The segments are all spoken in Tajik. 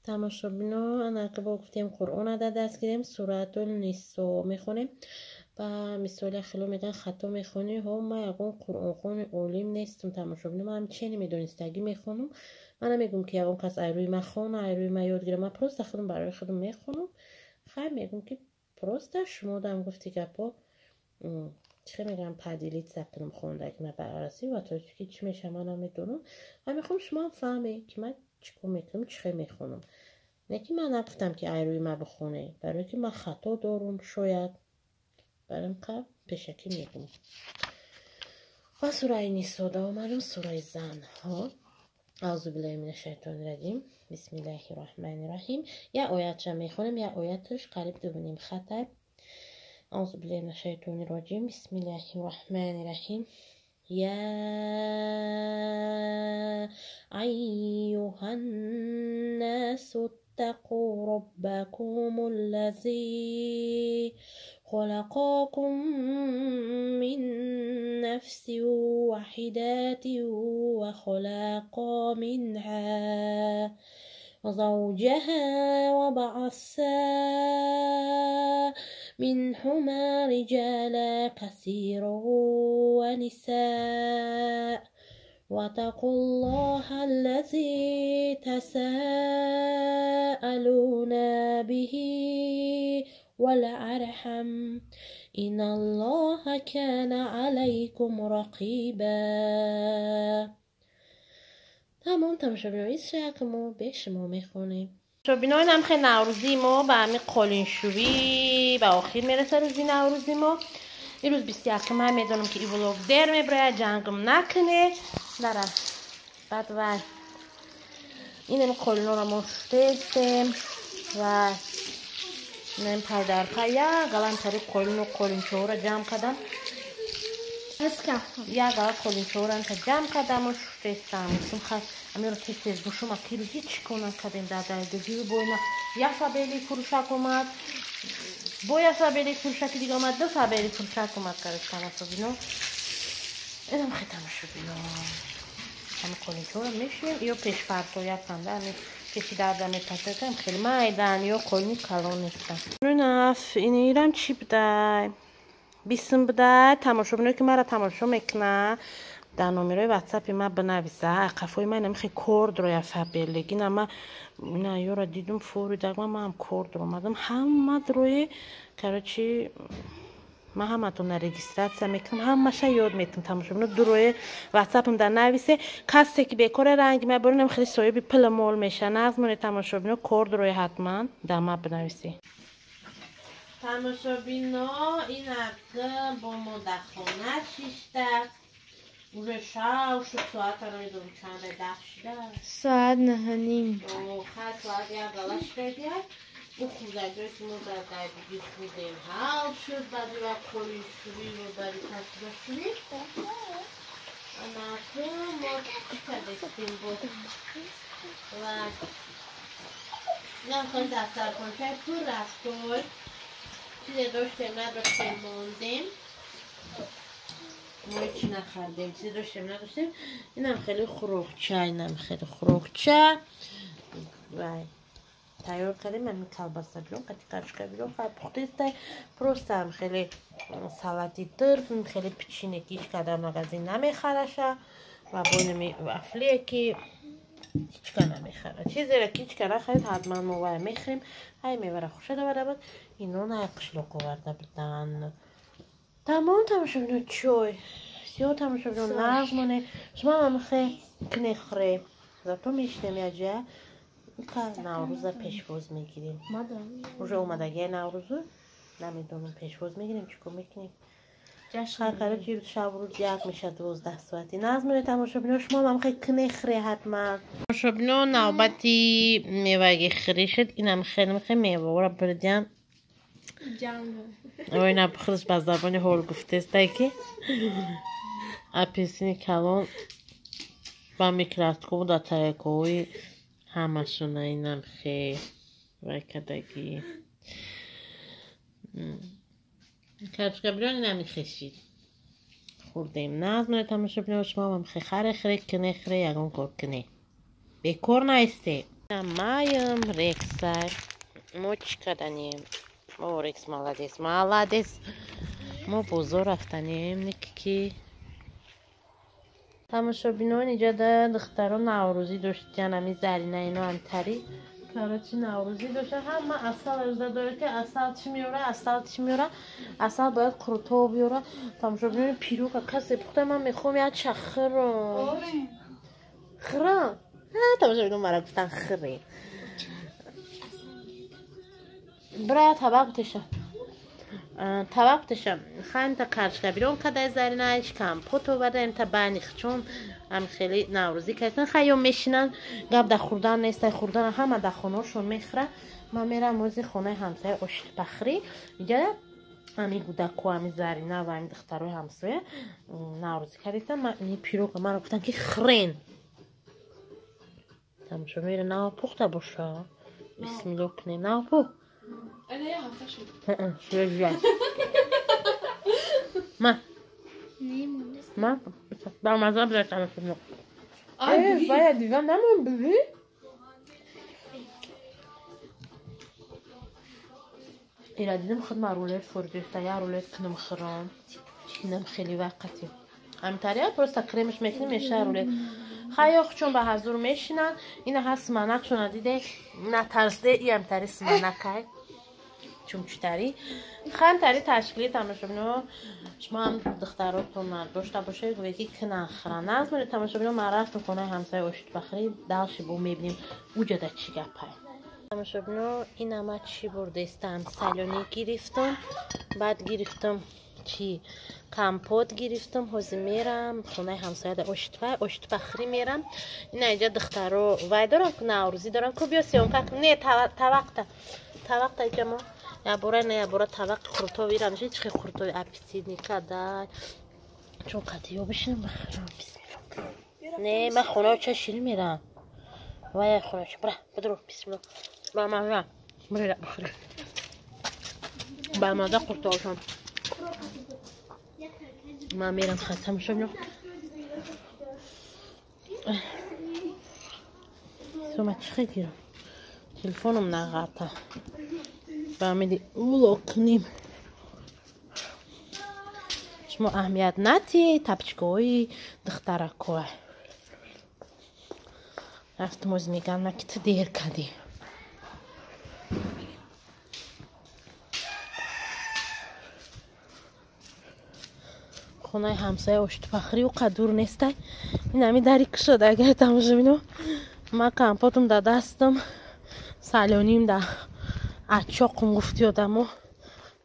Тамошобино, анака бо гуфтем, Қуръона дар даст гирем, Суратул Нисо мехонем. Ба мисоли хело мегӯянд, хато мехонӣ. Ҳо, ман ягон қуръонхони олим нестам, тамошобино. Ман чӣ намедонистагӣ мехонам. Ман намегӯям, ки ягон кас ай рӯи ман хона, ай рӯи ман ёд гира. Ман просто худам барои худам мехонам. Хайр, мегӯям, ки просто шумо дам гуфти гапҳо чӣ мегӯям, поделиться кунам хондаги ман ба арасӣ ва тоҷикӣ чӣ меша, ман намедонам. Ва мехоҳам, шумоам фаҳме, ки ман чӣ кор мекунам, чӣ хел мехонам. Не ки ман нагуфтам, ки ай рӯи ман бихоне, барое ки ман хато дорум шояд, барои қа пешакӣ мегӯм. Ва сураи Нисо омадам, сураи занҳо. Аузу биллаҳи мина шайтони раҷим, бисмиллаҳи роҳмани раҳим. Як оятша мехонем, як ояташ қариб 2.5 хата. Аузу биллаҳи мина шайтони раҷим, бисмиллаҳи роҳмани раҳим. Я айюҳаннасу اتقوا ربكم الذي خلقكم من نفس واحدة وخلق منها زوجها وبعث منهما رجالا كثيرا ونساء واتقوا الله الذي تساءلون به والأرحم إن الله كان عليكم رقيبا. тамом, тамошобино, исшак мо бе шумо мехонем. тамошобино, инам хе наврӯзии мо ба ҳамин қолиншӯӣ ба охир мераса. Рӯзи наврӯзи мо имрӯз 21-м. Ман медонам, ки и влог дер мебирояд, ҷангм накуне дара. Баъд вай инам қолинҳоро мо шустестем ва инам пайдарпай як галам тари қолину қолинчоҳоро ҷамъ кардам, як гала қолинчоҳоро ҷамъ кардаму шустестам. Гуфтам, хай, амиро тез тез бушум, акиру ҳеҷ кор накардем. Дар дайдагию бойна як фабели фурӯшак омад, бо як фабели фурӯшаки дига омад, ду фабели фурӯшак омад. Короче, тамошобино, инам хе, тамошобино, ҳами қолинчоҳоро мешӯем ё пешпартояканда, ами пеши дарда мепартоякам, хеле майдан ё қолини калон нестан. Наф инирам чӣ будай, бисм будай. Тамошобиное, ки маро тамошо мекунад, дар номерои ватсапи ман бинависа. Қафои ман инам хе кор дроя фабелеги ма ина ёра дидум, фори дагма маам кор дуромадам, ҳама дрои. Короче, ман ҳаматона регистрация мекунам, ҳамаша ёд метам. Тамошобино, дурои ватсапам дар нависе. Касе ки бекоре, ранги ма боринам, хеле соҳиби пила мол меша. Нағз тамошобино, кор дурои ҳатман дар ма бинависе. Тамошобино, инак бо мо дар хона шишта, уже шав шуд, соата намедонам чанда, 10 шида. Соат 9:30. Хай, соат як гала шидагия. Ӯ хӯрдагиҳое, ки мо дар дайдугӣ хӯрдем, ҳал шуд. Баъди ва қолиншӯӣ ва баъди посудашӯӣ анакун мо чӣ кардестем бо ва инам хеле дастархончаи пур рафтой чизе доштем, надоштем, мондем. Мо ҳечи нахардем, чизе доштем, надоштем. Инам хеле хӯрокча, инам хеле хӯрокча вай тайёр кардем. Ҳамин колбаса билон қати кашка билон хай пухтестай, просто ҳам хеле салати тырф, хеле печенье, ки ҳеч кас дар магазин намехараша, ва бо инами вафлие, ки ҳечка намехарад. Чизеро, ки ҳечка нахарид, ҳатман мо вай мехӯрем. Ҳай мевара хуша доварда буд, ино на қишлоқ оварда буданд. Тамом, тамошобино, чой всё. Тамошобино, нағз моне, шумо ҳам хе кнехре, зато мешинем яҷа, Наврӯза пешвоз мегирем. Уже омадагия Наврӯзу намедонам, пешвоз мегирем, чӣ кор мекунем. Ҳар короче, шаб рӯз як мешад, 12 соати. Нағз моне, тамошобино, шумо ҳам хе кнехре ҳатман. Тамошобино, навбати меваги хӯрӣ шуд. Инам хеле хе меваро бурдиям. Ой, на, худаш ба забони ҳол гуфтестай, ки апельсини калон ба микроскоп дар тарелкаҳои ҳамашона инам хе вай кардагӣ. Картошка инами хешид хӯрдем. Нағз моне, тамошобино, шумо ҳам хе харе хӯре, кне хӯре, ягон кор кне, бекор наисте. Маем Рекса. Мо чӣ каданем? О, Рекс молодец, молодец. Мо бозор рафтанем, ки тамошобинон иҷода духтаро наврӯзӣ доштиян, ами Зарина ино амтари. Короче, наврӯзӣ дошта, ҳама асал ажда дорад, ки асал чӣ меёра, асал чӣ меёра, асал бояд қурутоб биёра. Тамошобинони пирога касе пухта, ман мехоҳам як чахирам. Хирам. Тамошобинон мара гуфтан хире. Бира табақ теша. Табақ теша. Хайм та каршка бирон кадай Зарина, компот овардаем та байни хчон ам хеле наврӯзӣ карданд. Хайё мешинанд, гап да хӯрдан нест, хӯрдан ҳама да хонашон мехӯра. Ман мерам ози хонаи ҳамсоя Оштипахрӣ. Иҷа ами гудако, ами Зарина ва ами духтарои ҳамсоя наврӯзӣ кардистанд. Ман ини пирога маро гуфтанд, ки хӯрен. Тамошо мера нав пухта боша. Бисмилло кунем, нав пух. Ма. Ма. Ба маза бира тамошо. Ай, вая диван намон биби. Ира дидим худ ма рулет фурдиста, я рулет кунам хӯрам. Инам хеле вақти. Амтария просто кремш мекунем, меша рулет. Хайё чун ба ҳазур мешинанд, ина ҳаст суманак чуна диде, натарсде, иамтари суманакай. Чумчутари. Хантари ташкили тамошобино, шумо ҳам духтаротон дошта бошед, гӯе ки кунан хӯран. Назмери тамошобино, ман рафтам хонаи ҳамсояи Оштипахрӣ, дальше бо мебинем уҷада чӣ гапай. Тамошобино, инама чӣ бурдестам? Салёни гирифтам, баъд гирифтам чӣ? Компот гирифтам, ҳозир мерам хонаи ҳамсояда Оштипахрӣ мерам. Ина иҷа духтаро вай дорам ку наврӯзӣ дорам ку биё съёмка кун. Не, тавақта. Тавақта иҷа мо ябора не ябора тавақи қурутови ира меши чихе қурутови аппетитный кадай. Чун қадиё бишинам бихӯрам. Бисмилло. Не, ман хонао ча ширин мерам. Вай хонао ча бира, бидро бисмилло. Ба маза. Бира бихӯрем. Ба маза қурутовшон. Ман мерам хай тамошо. Сума чихе гирам? Телефоном нағата. Фаҳмиди, уло кунем. Шумо аҳамият надиҳед тапчикаҳои духтаракҳо. Рафтам оз меган, ма ки ту дер кардӣ. Хонаи ҳамсоя Оштипахрӣ уқа дур нестай. Ин ҳами дари кушода агар тамошобино. Ман компотум да дастам, салёним да ачоқум гуфти одамо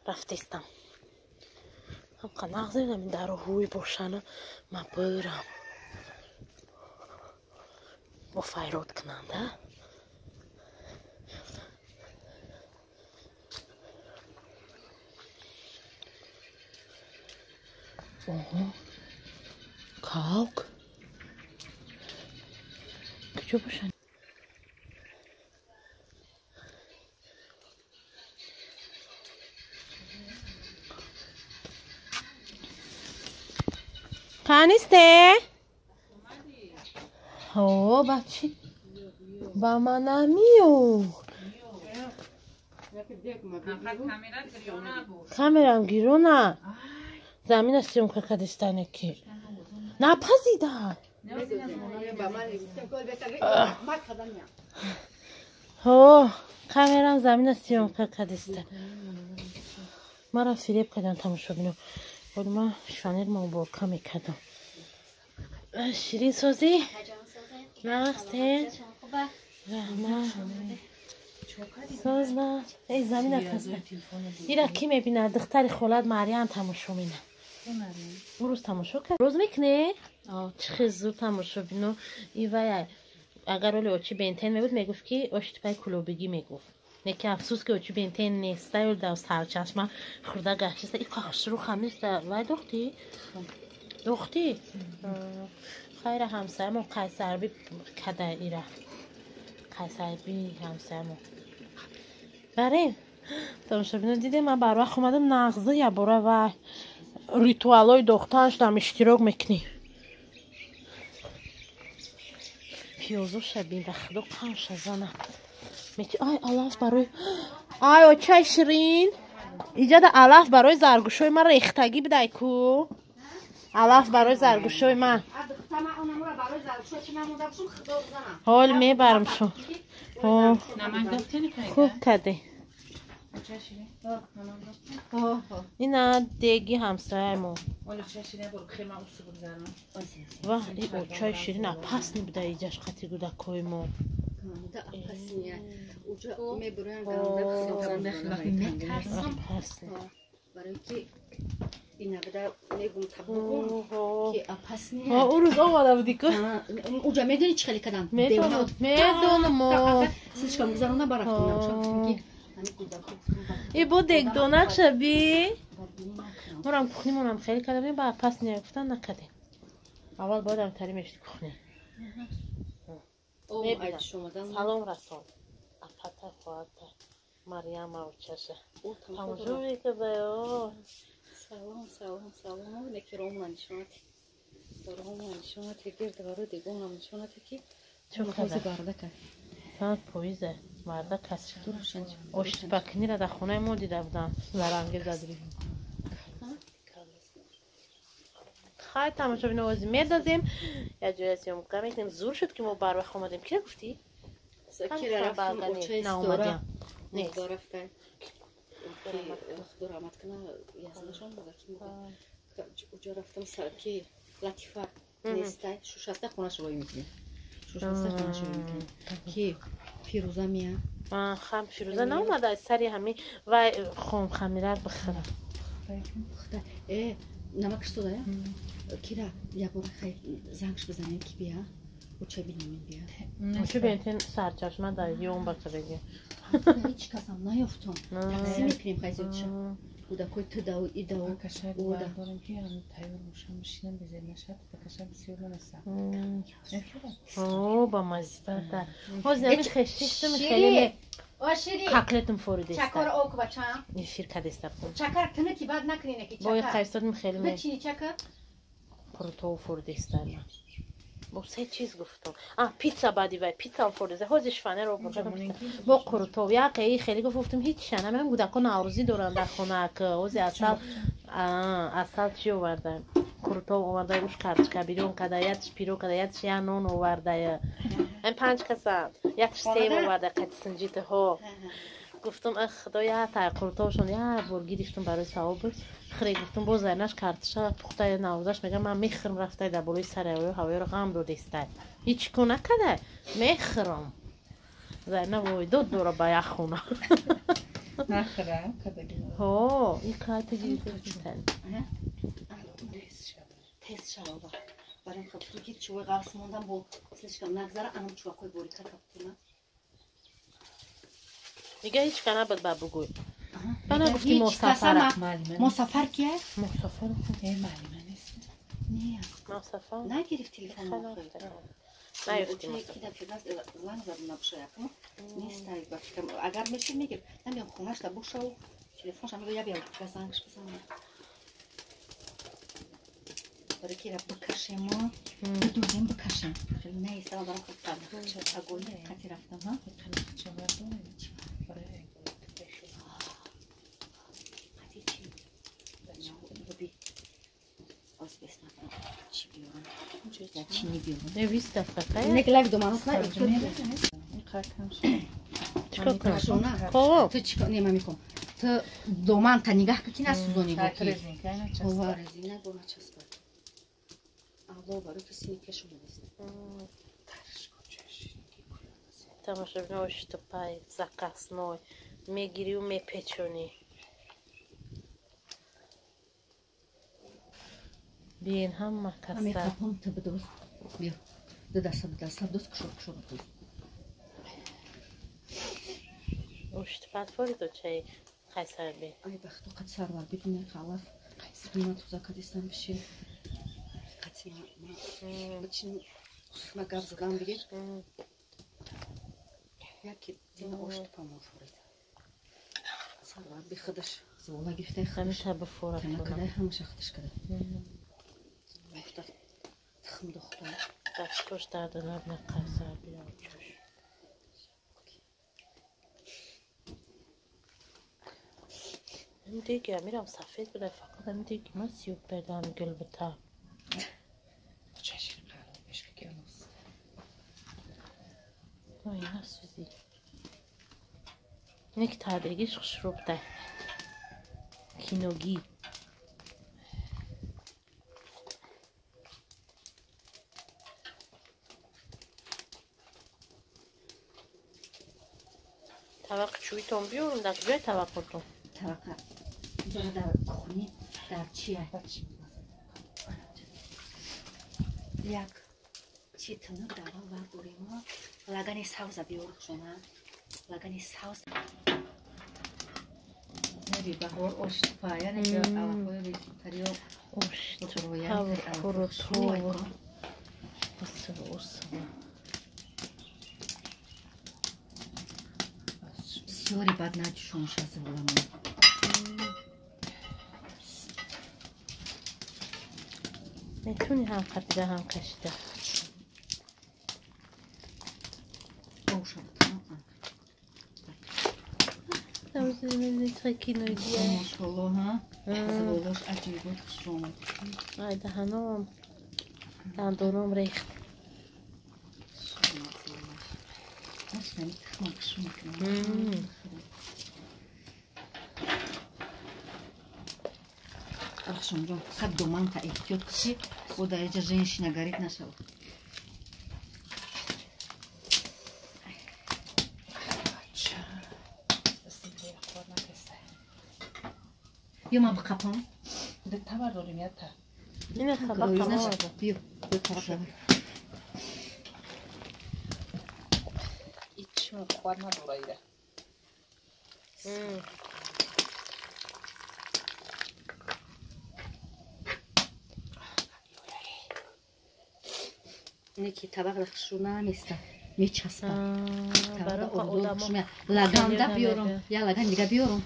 рафтестам. Ҳамқа нағз ами даро ҳуй бошана, ман бирам. Бо файрод кунанда. Оҳо. Калк. Куҷо бошанд? Канисте? О, бачи. Ба манамиё. Камерам гирона. Замина съёмка кадистане ки. Напазида. О, камерам замина съёмка кадиста. Мара фиреб кадан тамошобино. Бояд ман шанер муборка мекардам. Ширин созӣ? Нағзте? Раҳмат. Созна. Эй, замина каста. Ира ки мебинад? Духтари холат Марьям тамошо мена. Ӯ рӯз тамошо кард. Рӯз мекунӣ? Чӣ хел зуд тамошо бино. И вай агар оли очи бентен мебуд, мегуфт ки оштипаи кулобигӣ мегуфт. Не ки афсӯс ки очи бентен неста, ё дар сарчашма хӯрда гаштиста. И хушрӯ хамиста. Вай духтӣ? Духтӣ? Хайра ҳамсоямон қайсарби када ира. Қайсарби ҳамсоямон. Барем. Тамошобино дидем, ман барвақт омадам нағза ябора вай ритуалҳои дохтан шудам иштирок мекунем. Пиёзоша бин, ба худо қанша зана. Мети ай алаф барои ай очай ширин. Иҷада алаф барои заргӯшои ман рехтагӣ бидай ку. Алаф барои заргӯшои ман. Ҳол мебарам шу. Хуб каде. Ина деги ҳамсояи мо. Ва и очай ширин апасни буда иҷаш қати гудакои мо. Ӯ рӯз омада будӣ ку? Уҷа медонӣ чӣ хеле кардам? Медонам. И бо дегдонак шаби. Морам кухнимонам хеле кардам, ба пас гуфтан накардем. Аввал бояд амтари мешид кухня. Салом расон. Апата хоҳарта Марьяма учаша. Тамошо мекарда. Салом, салом, салом. Леки ромона нишонати. Ромона нишонати, гирд барои дегонам нишонати ки чӣ қадар. Санат поиза. Марда кас оштипакнира дар хонаи мо дида будам. Заранге задри. Хай тамошобино ози медазем. Як ҷоя съёмка мекунем. Зур шуд ки мо барвақт омадем. Кира гуфтӣ? Наомадем. Нест. Уҷо рафтам ки Латифа нестай. Шушаста хонааш рой мекунем. Шушаста хонааш рой мекунем. Ки Фирӯза мия. Хам Фирӯза наомада сари ҳами вай хомхамирак бихӯрам. Намакш додая? Кира якбора хай зангш бизанем ки бия. Уча бинемин бия. Уча бинтен сарчашма дар ём бакадаги. Ҳеҷ касам наёфтам. Такси мекунем хай зиёдша. Кӯдакои ту дау и дау. Бакашак дорем ки ҳам тайёр бошам бишинам безер нашад. Бакашак бисёр намеса. О, ба маззата. Ҳозир ҳамин хештиштум хеле котлетм форидеста. Чакор ок бачам. Эфир кадеста. Чакар тыны ки бад накунӣ неки чакар. Бо қайсодм хеле ме. Бичини чакар. Қурутов форидеста. Бо се чиз гуфтам. А пицца баъди вай пицца форидеста. Ҳозир шифанеро бурдам. Бо қурутов як эй хеле гуфтам ҳеҷ шана ман кӯдакон наврӯзӣ доранд дар хона ки ҳозир асал асал чӣ оварда? Қурутов оварда, уш карточка бирён када, ятш пиро када, ятш я нон оварда. Ин панҷ каса, ятш себ оварда қати синҷитҳо. Гуфтам ах худо я тай қурутовшон я бор гирифтам барои савоб. Хире гуфтам боз зайнаш картоша пухта наврӯзаш мегам ман мехӯрам рафта дар болои сари ҳавоёро ғам додестай. Ҳеҷ ко накарда мехӯрам. Зайна вой дод дора ба як хона. Нахӯра кадаги. Ҳо, ин карта гирифтан. Тез шава. Барем хабту ки чувай ғафс мондам бо слишком нагзара анам чувакои борика каптуна. Дига ҳеҷ ка набуд ба бугӯй. Бана гуфти мо сафара. Мо сафар кия? Мо сафар. Маълима нест. Не. Мо сафар. Нагирифт телефон. Наёфтим. Занг задам набошад якум. Нестай ба фикрам. Агар мешид мегирифт. Намедонам хонаш да бошав телефоншам мегӯяд я биям зангш бизанам. Барои ки бикашемо, бидузем бикашем. Хеле наистам барам агои қати рафтам, ҳа? Қати чи? Биби. Оз бес накунам. Чи биёрам? Я чи не биёрам? Не виставка кая? Не глав дома на Чикор кунам? Ту чикор? Не, ман мехоҳам. Ту доман та нигаҳ ки насӯзонӣ бо ки. Резинка начаспад. Резина бо начаспад. Алло, барои ки сини пеш омадааст. Тамошобино оштупай закасной мегирию мепечонӣ. Биен ҳама каса. Мехоҳам ту бидоз. Биё. Ду даста ду даста доз кушод кушод доз. Оштупат форидо чай қайсарби. Ай бахто қад сарвар бидуни халаф. Дума туза кадистан бишин. Қати ма бичин ма гап задам биги. Яки дина оштупа мо форид. Сарвар би худаш зола гирифта худаш. Ҳамеша бифора. Кана кадай ҳамаша худаш када. Тухм духта. Дастош дарда набина қайсар биёчош. Ин деги амирам сафед буда, фақат ҳамин деги ман сиёҳ бердам гул бита. Чашин қалам пешка гелос. Ой, насӯзӣ. Ник тадегиш хушрӯ буда. Киногӣ. Тавақи чӯитон биёрум, дар куҷои таваққотон? Таваққа дар кухни, дар чия? Як чи тунук дар вар дорем. Лагани савза биёр хушона. Лагани савз. Нери баҳор оштпа, яъне ки алафҳои тариё Оштпа, қурутҳо. Усва, усва. Бисёри бад наҷушонша зуволамон. Метуни ҳам қапида, ҳам кашида. Машалло, ҳа? Зуволош аҷибот хушромад. Ай, даҳаном, дандоном рехт. Ахшонҷон, фақат доманта эҳтиёт кунӣ, бо дар инҷа женщина горит нашавад. Биё ман биқапам. Табар дорем я та. Ина табақ тамом. Биё, биё табақ давай. Ичим қувват надора ира. Неки табақ хушрӯ наместа. Мечаспад. Барои лаганда биёрам. Я лаган дига биёрам.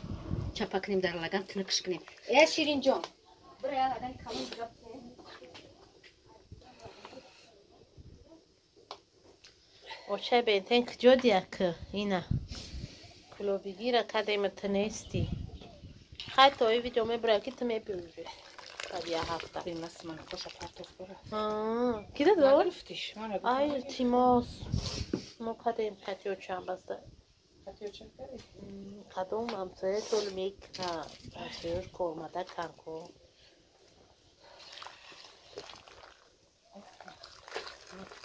Чапа кунем дар лаган, тунукш кунем. Э, Ширинҷон, бира я лагани калон дига. Очай бентен куҷо дияк? Ина. Кулобигира кадема ту нести. Хай то и видео мебурам ки ту мебиёри. Баъд я ҳафта. Бемас ман хоша партоф бора. Кида дор? Нагирифтиш. Ай, илтимос. Мо кадем катиё чанд баста. Кадом ҳамсоя тол мекна. Ҳамсояш кормада канко.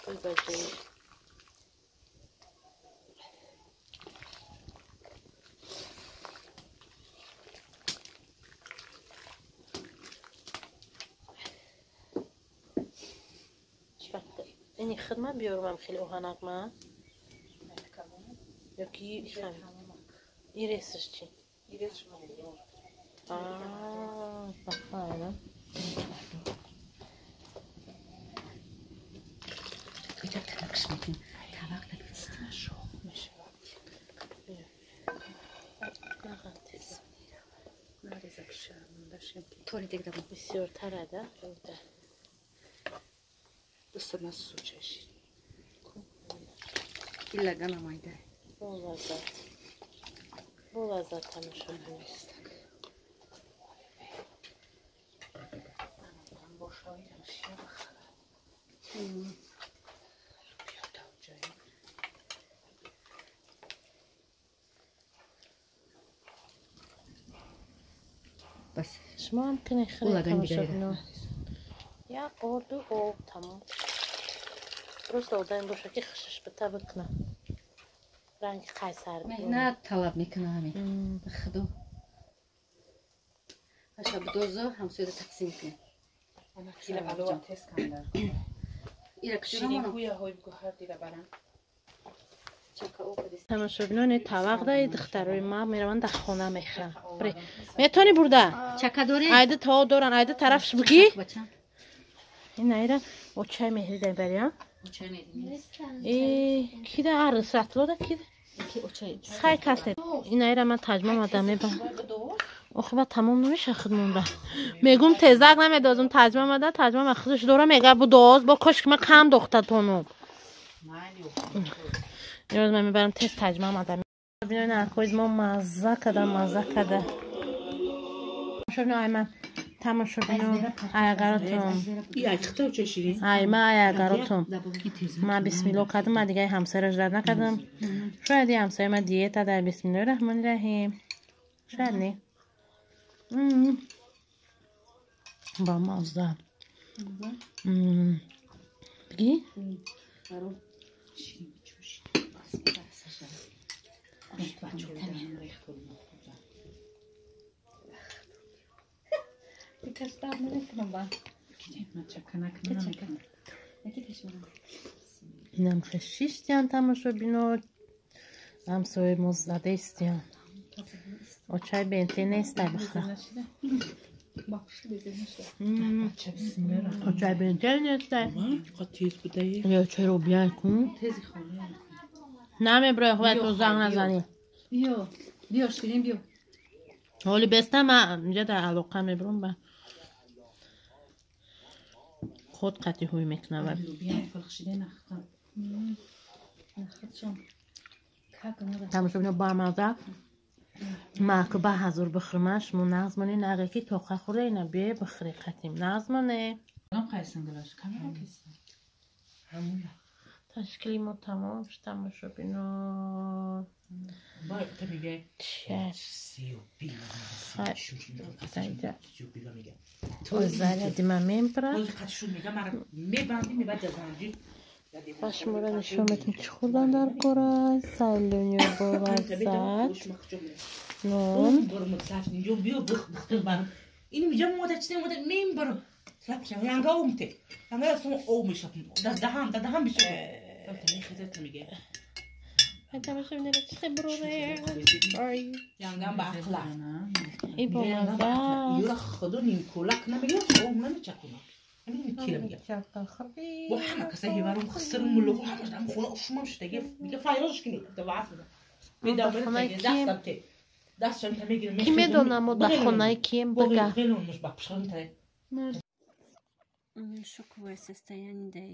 Той баҷои. Ини хидмат биёрам хеле оҳанак ман. Ёки иресаш чи? Бахайра. Иҷа тунукш мекунем. Табақ да шох мешавад. Тори дег дабо. Бисёртара да? Дастат насӯчашид. Ин лагана майда. Бо лаззат. Бо лаззат тамошо кунед. Бас. Шумо ҳам кунед хеле Лаган тамошо дигаре. кунед. Як орду об тамом. Просто одам боша ки хушаш бита бикуна. Ранги қайсар. Меҳнат талаб мекуна ҳамин. Ба худо. Аша бидозо ҳамсояда тақсим кунем. Ира алова тез кандар. Ира куҷо монам? Ширинкӯяҳои бигӯ ҳар дира барам. Чака об кадис. Тамошобинони тавақ даи духтарои ма мераванд дар хона мехӯранд. Метавонӣ бурда? Чака дорем? Айда то доран, айда тарафш бигӣ. Бача. Ин айра очай меҳрида бариям. Очай медим. Э, кида арс ратлода кида? Ки очай. Хай касе. Ин айра ман таҷма омадам мебарам. Охи ба тамом намеша худ монда. Мегум тезак намедозум таҷма мада таҷма ма худаш дора мега будоз бо кош ки ма кам дохта тонум. Имрӯз ман мебарам тез таҷма мада. Бинед акоиз мо мазза када мазза када. Шобино ай ман тамошобино аягаротум. Ай ма аягаротум. Ма бисмилло кардам, ма дигаи ҳамсояро ждать накардам. Шояд и ҳамсоя ма диета дар бисмиллоҳи раҳмони раҳим. Шояд не. Ба мазза. Бигӣ? Инам хешиштиян тамошобино, ҳамсояи мо задаистиян. Очай бенте нестай бихӯра. Очай бенте нестай. Ё чой рубияй кун. Намеброи худат ту занг назанӣ. Биё ширин биё. Ҳоли беста ма инҷа дар алоқа мебурам ба худ қатъи ҳуй мекунам. Тамошобино бамаза маку ба ҳазур бихӯрма шумо нағз монӣ нағе ки тоқа хӯрда ина бие бихӯри қатим нағз моне. Ташкили мо тамом шуд тамошобино. Заряди ма мемпра. Ба шуморо нишон метам чӣ хӯрдан дар кора. Сайлюнё бо лаззат. Нон. И бо мазза. Ки медонам мо дар хонаи кием бага. Шоковое состояние дай.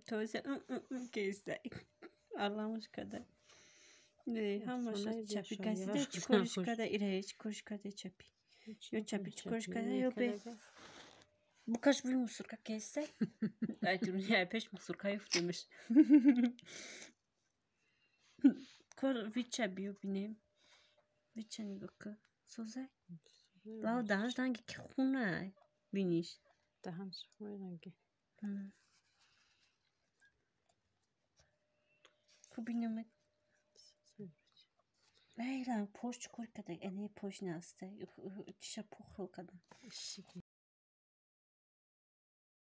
Тоза кестай. Арламуш када. Не, ҳамаша чапи газида чӣ кориш када, ира ҳеҷ кориш када чапи. Ё чапи чӣ кориш када, ё бе. Букаш буи мусорка кестай. Ай дуруни ай пеш мусорка ёфтемш. Кор вича биё бинем. Вича нигоҳ кун. Созай. Лав даҳанш ранги ки хунай. Биниш. Даҳанш хунай ранги. Хуб бинамед. Лайла, пош чӣ кор када? Эне пош наста. Чиша похел када.